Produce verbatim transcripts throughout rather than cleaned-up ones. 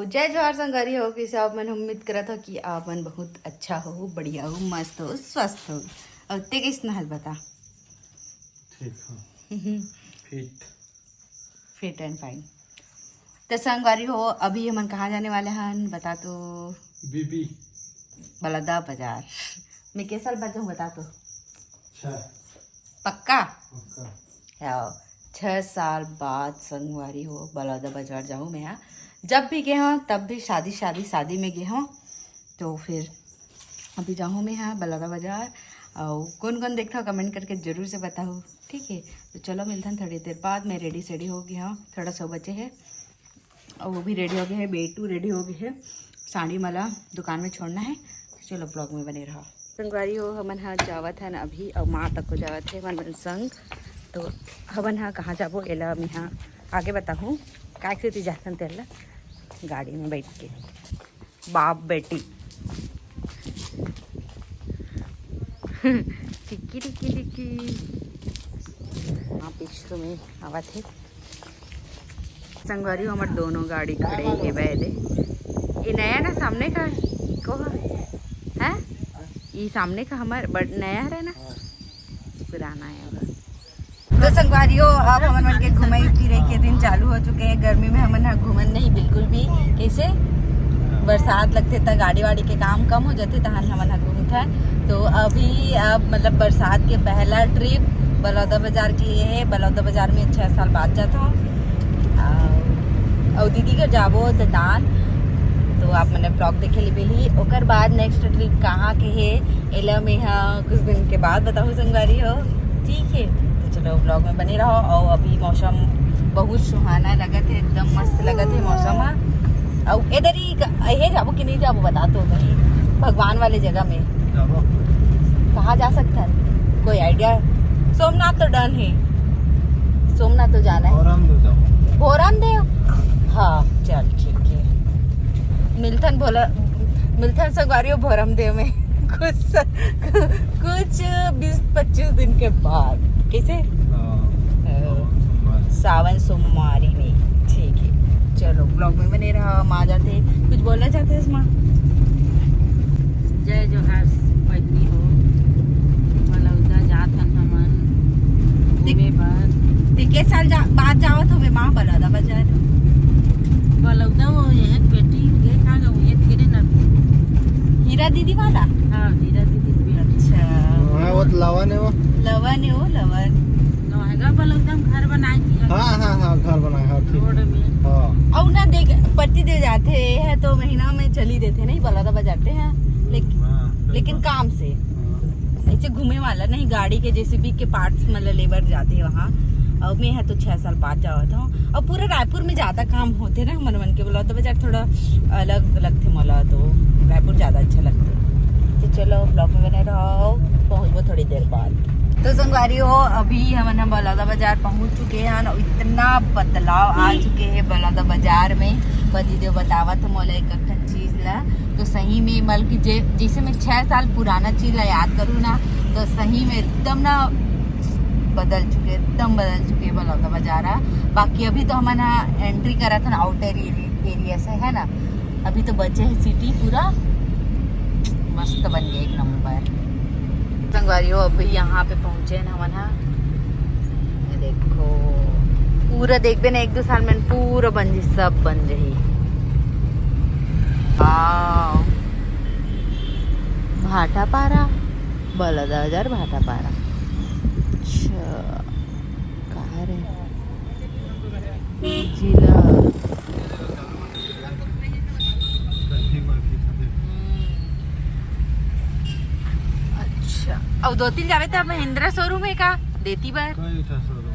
जय जोहार संगवारी हो, कइसे आप मन? उम्मीद करत हो कि आप मन बहुत अच्छा हो, बढ़िया हो, मस्त हो, स्वस्थ हो। अउ ते कइसना हस बता? ठीक हो। फिट। Fit and fine। तो संगवारी हो, अभी हमन कहाँ जाने वाले हन, बता तो। बीबी। बलौदा बाजार। मैं के साल बाद जाहूँ, बता तो। छः। पक्का? पक्का। हाँ, छः साल बाद संगवारी हो, बलौदा बाजार जाहूँ मैं। हाँ, जब भी गे हों, तब भी शादी, शादी, शादी में गे हों। तो फिर अभी जाहूँ मैं, हाँ, बलौदा बाजार। अउ कोन कोन देखथव, comment करके जरूर से बताहू, ठीक है? तो चलो, मिलथन थोड़ी देर बाद। मैं ready सेडी हो गई हूँ, थोड़ा सा बचे है, अउ वो भी ready हो गए है, बेटू ready हो गए है, साड़ी मला दुकान में छोड़ना है। चलो, vlog में बने रहो। संगवारी हो, हमन हा जावत हन अभी, अउ माँ तक को जावत है हमन संग। तो हमन हा कहाँ जाबो, एला मैं हा आगे बताहूँ, काय से जाथन तेला गाड़ी में बैठ के। बाप बेटी। टिक्की, टिक्की, टिक्की। हाँ, पीछू में आवत है। संगवारी हो, हमर दोनों गाड़ी खड़े हेवय दे। ये नया ना सामने का, को है? ये सामने का हमर बड़ नया है ना? पुराना है वो। तो संगवारी हो, अब हमन मन के घुमई फिरे के दिन चालू हो चुके हैं। गर्मी में हमन ह घूमन नहीं बिल्कुल भी। कैसे? बरसात लगथे त गाड़ी वाड़ी के काम कम हो जाथे, तहन हमन ह घूमथन। तो अभी अब मतलब बरसात के पहला trip बलौदा बाजार के लिए है। बलौदा बाजार में छः साल बाद जात हूँ। अउ दीदी घर जाबो ददान, तो आप मन vlog देखे ले मिलही। ओकर बाद next trip कहाँ के है, एला मैं हा कुछ दिन के बाद बताहूँ संगवारी हो, ठीक है? तो चलो, vlog में बने रहो। और अभी मौसम बहुत सुहाना लगत है, एकदम मस्त लगत है मौसम हा। और इधर ही क-, ये जाबो कि नहीं जाबो, बता तो कहीं भगवान वाले जगह में। जाबो। कहाँ जा सकता है, कोई idea? सोमनाथ तो done है, सोमनाथ तो जाना है। भोरम देव जाबो। भोरम देव? हाँ, चल ठीक है, मिलथन भोला, मिलथन संगवारी हो भोरम देव में। कुछ स-, कुछ बीस पच्चीस दिन के बाद। कैसे? हाँ, अ, सावन सोमवारी। सावन सोमवारी में। ठीक है, चलो, vlog में बने रहा। माँ जाते कुछ बोलना चाहते हैं माँ? जय जोहार पत्नी हो, बलौदा जात हन हमन देख- घूमे बर। ते के साल जा-, बाद जावत होबे माँ बलौदा बाजार? बलौदा वो एक बेटी के कहाँ गए, वो ये तेरे ना। हीरा दीदी वाला? हाँ, हीरा दीदी के बेटी। अच्छा। हाँ, वो तो लवन है वो। लवन है वो, लवन। नोहगा बलौदा में घर बनाए थी। हाँ, हाँ, हाँ, घर बनाए, हाँ, ठीक। रोड में। हाँ। और ना देख, पति दे जाते हैं तो महीना में चली देते नहीं, बलौदा बाजार जाते हैं, लेकिन, हाँ, सही लेकिन बात। काम से। हाँ। ऐसे घूमे वाला नहीं, गाड़ी के जेसीबी के पार्ट्स मतलब लेबर जाते हैं वहाँ। और मैं है तो छः साल बाद जावत हूँ। और पूरा रायपुर में ज़्यादा काम होते ना, हमन मन के बलौदा बाजार थोड़ा अलग लगथे मोला, तो रायपुर ज़्यादा अच्छा लगथे। तो चलो, vlog में बने रहो, पहुँचबो थोड़ी देर बाद। तो संगवारी हो, अभी हमन हम बलौदा बाजार पहुँच चुके हैं और इतना बदलाव आ चुके हैं बलौदा बाजार में। पति देव बतावत मोला एक ठन चीज ला, तो सही में, मतलब कि जे, जैसे मैं छः साल पुराना चीज ला याद करूँ ना, तो सही में एकदम ना बदल चुके, एकदम बदल चुके बलौदा बाजार हा। बाकी अभी तो हमन हा entry करत हन outer area, area से, है ना। अभी तो बचे है city पूरा मस्त बन गया, एक number। संगवारी हो, अभी यहाँ पे पहुँचे हैं हमन हा। ये देखो, पूरा देखबे ना, एक दो साल में पूरा बन जी, सब बन जाही। वाओ, भाटापारा, बलौदा बाजार भाटापारा। अच्छा, कहाँ रे? जिला। अच्छा, अउ दोतिल जावे त महिंद्रा showroom है का? देती बार। कई ठा showroom।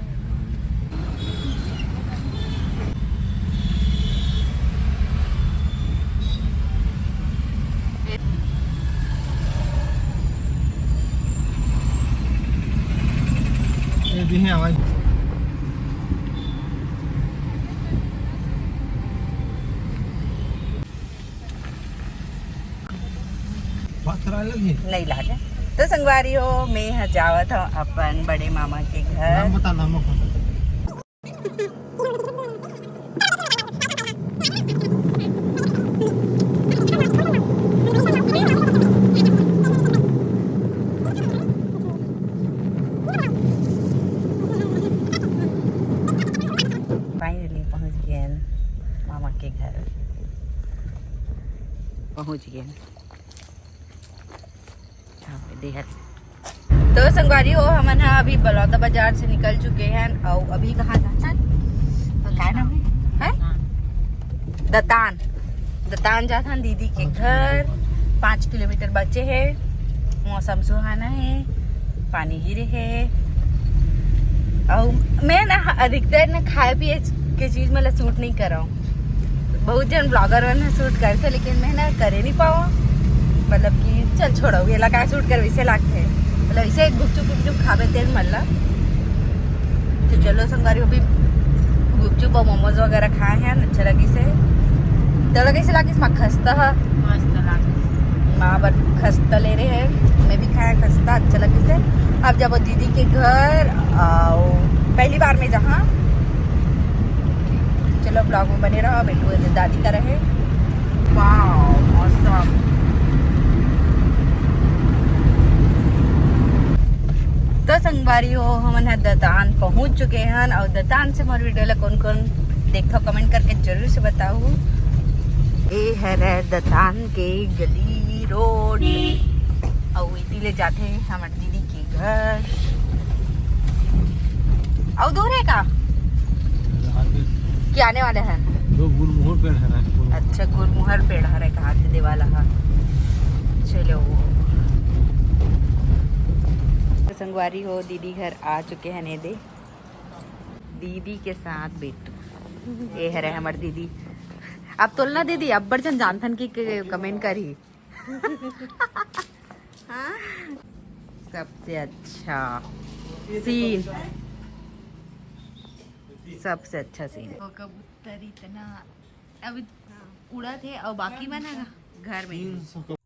ये भी है आवाज। बात करा लगी। नहीं लागे। तो संगवारी हो, मैं ह जावत हूँ अपन बड़े मामा के घर। नाम बता, नाम बता। पहुंच गए। हाँ, दे है। तो संगवारी हो, हमन ह अभी बलौदा बाजार से निकल चुके हैं। और अभी कहाँ जाथन? तो का नाम है? हैं? दतान। दतान जाथन दीदी के घर। पाँच किलोमीटर बचे है। मौसम सुहाना है, पानी गिरे है। और मैं ना अधिकतर ना खाए पिए के चीज मतलब सूट नहीं करव। बहुत जन ब्लॉगर मन ह शूट करथे, लेकिन मैं ना करे नहीं पावा। मतलब कि चल छोड़ो, ये ला का शूट कर, वैसे लागथे। मतलब इसे गुपचुप गुपचुप खाबे तेल मल्ला। तो चलो संगवारी, अभी गुपचुप और मोमोज वगैरह खाए हैं, अच्छा लगिस हे। तो कैसे लगिस माँ? खस्ता है। मस्त लागे। माँ बट खस्ता ले रहे हैं, मैं भी खाया खस्ता, अच्छा लगिस हे। अब जाबो दीदी के घर, आओ पहली बार में जहाँ। चलो ब्लॉग में बने रहो। बेटू दादी का रहे। वाओ, मौसम। तो संगवारी हो, हमन ह दतान पहुंच चुके हन। और दतान से मोर वीडियो ला कौन कौन देखथो, कमेंट करके जरूर से बताओ। ए हरे दतान के गली रोड, और इति ले जाथे हमर दीदी के घर। और दूर है का? कि आने वाले हैं? दो गुलमोहर पेड़ है। अच्छा, गुलमोहर पेड़ हरे कहा थे देवाला हा। चलो, संगवारी हो, दीदी घर आ चुके हैं ने दे, दीदी के साथ बेटू। ये हरे हमर दीदी। अब तोलना दीदी, अब्बड़ जन जानथन कि के-, कमेंट करी। हाँ? सबसे अच्छा सीन, सबसे अच्छा सीन। वो कबूतर इतना अभी उड़त हे और बाकी मन ह घर में।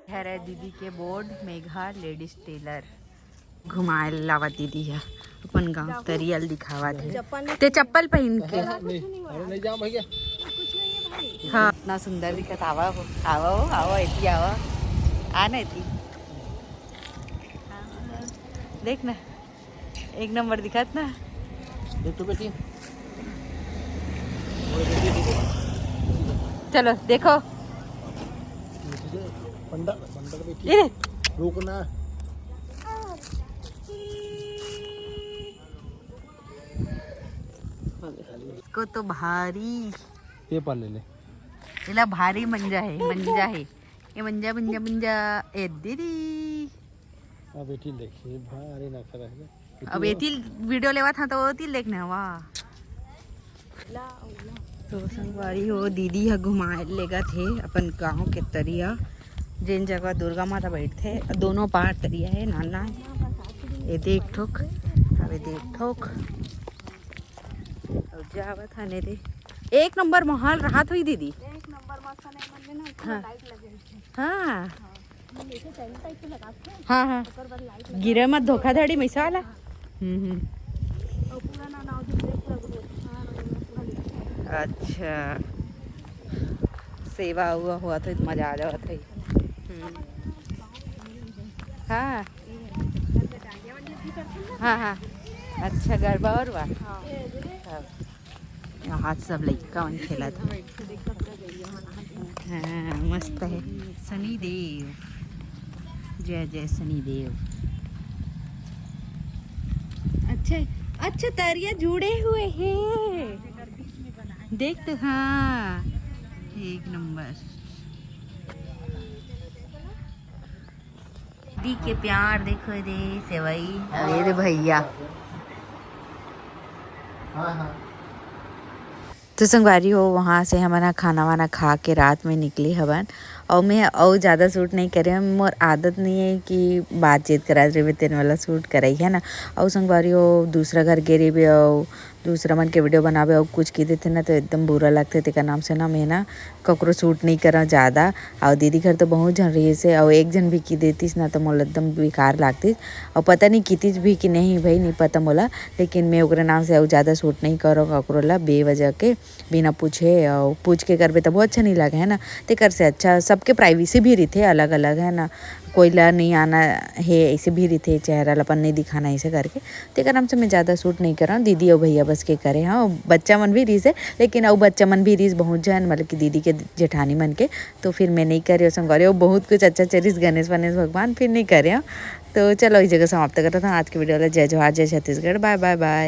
हरे दीदी के बोर्ड, मेघा लेडीज टेलर। घुमाए लावत दीदी ह अपन गांव तरिया ल दिखावत हे। चप्पल नहीं। ते चप्पल पहन के। अरे नहीं, अरे नहीं जाओ भैया। हाँ, इतना सुंदर दिखत। आवा हो, आवा हो, आवा, एती आवा। आ ना एती। देख ना, एक नंबर दिखत ना। देख तो बेटी। चलो देखो। पंडा, पंडा बेटी। ये रे। रुक ना। इसको तो भारी। ये पा ले ले। इला भारी मंजा है, मंजा है। ये मंजा, मंजा, मंजा। ए दीदी। अब एती देखिए, भारी नखरा है। अब एती वीडियो लेवा था तो ओती देखना, वाह। तो संगवारी हो, दीदी ह घुमाए लेगा थे अपन गांव के तरिया, जेन जगह दुर्गा माता बैठथे, दोनों पार तरिया है, नाना है। ये देख ठोक, अब ये देख ठोक। अब जावत हने दे। एक नंबर माहौल राहत होही दीदी। एक नंबर मस्त नहीं मन में ना, हाँ। लाइट लगे हुए। हाँ। हाँ। हाँ, हाँ। गिरे मत धोखाधड़ी में साला। हम्म, हम्म। अच्छा, सेवा हुआ हुआ तो मजा आ जावत है। हम्म। हाँ, हाँ, हाँ। अच्छा, गरबा और बा। हाँ। यहाँ सब लइका मन खेलत हे। हाँ, मस्त है। शनिदेव, जय जय शनिदेव। अच्छा, अच्छा, तरिया जुड़े हुए हैं। देख तो, हाँ, एक नंबर। दी के प्यार देखो रे, सेवई। अरे रे भैया। हाँ, हाँ। तो संगवारी हो, वहाँ से हमन ह खाना वाना खा के रात में निकले हवन। अउ मैं अउ ज़्यादा शूट नहीं करे हूँ, मोर आदत नहीं है कि बातचीत करा रहे तेन वाला शूट करे, है ना। अउ संगवारी हो, दूसरा घर गे रहिबे अउ दूसरा मन के वीडियो बनावे अउ कुछ की देथे ना, तो एकदम बुरा लगथे। तेकर नाम से ना मैं ना ककरो शूट नहीं करा ज़्यादा। अउ दीदी घर तो बहुत झन रहिस हे, अउ एक झन भी की देतिस ना, तो मोला एकदम बेकार लागतिस। अउ पता नहीं कितिस भी कि नहीं भाई, नहीं पता मोला, लेकिन मैं ओकरे नाम से अउ ज़्यादा शूट नहीं करो ककरो ला बेवजह के, बिना पूछे। अउ पूछ के करबे तब वो अच्छा नहीं लगे, है ना। तेकर से अच्छा सबके प्राइवेसी भी रहिथे अलग अलग, है ना। कोई ला नहीं आना है, ऐसे भी रहिथे, चेहरा ला अपन नहीं दिखाना ऐसे करके। तेकर नाम से मैं ज़्यादा शूट नहीं करा हूँ, दीदी अउ भैया बस के करे। हाँ, बच्चा मन भी रहिस हे, लेकिन अउ बच्चा मन भी रहिस बहुत झन, मतलब कि दीदी के जेठानी मन के, तो फिर मैं नहीं करे हूँ संगवारी। अउ बहुत कुछ अच्छा अच्छा रहिस, गणेश वणेश भगवान, फिर नहीं करे हूँ। तो चलो, इस जगह समाप्त करता था आज के वीडियो ला। जय जोहार, जय छत्तीसगढ़, बाय बाय बाय।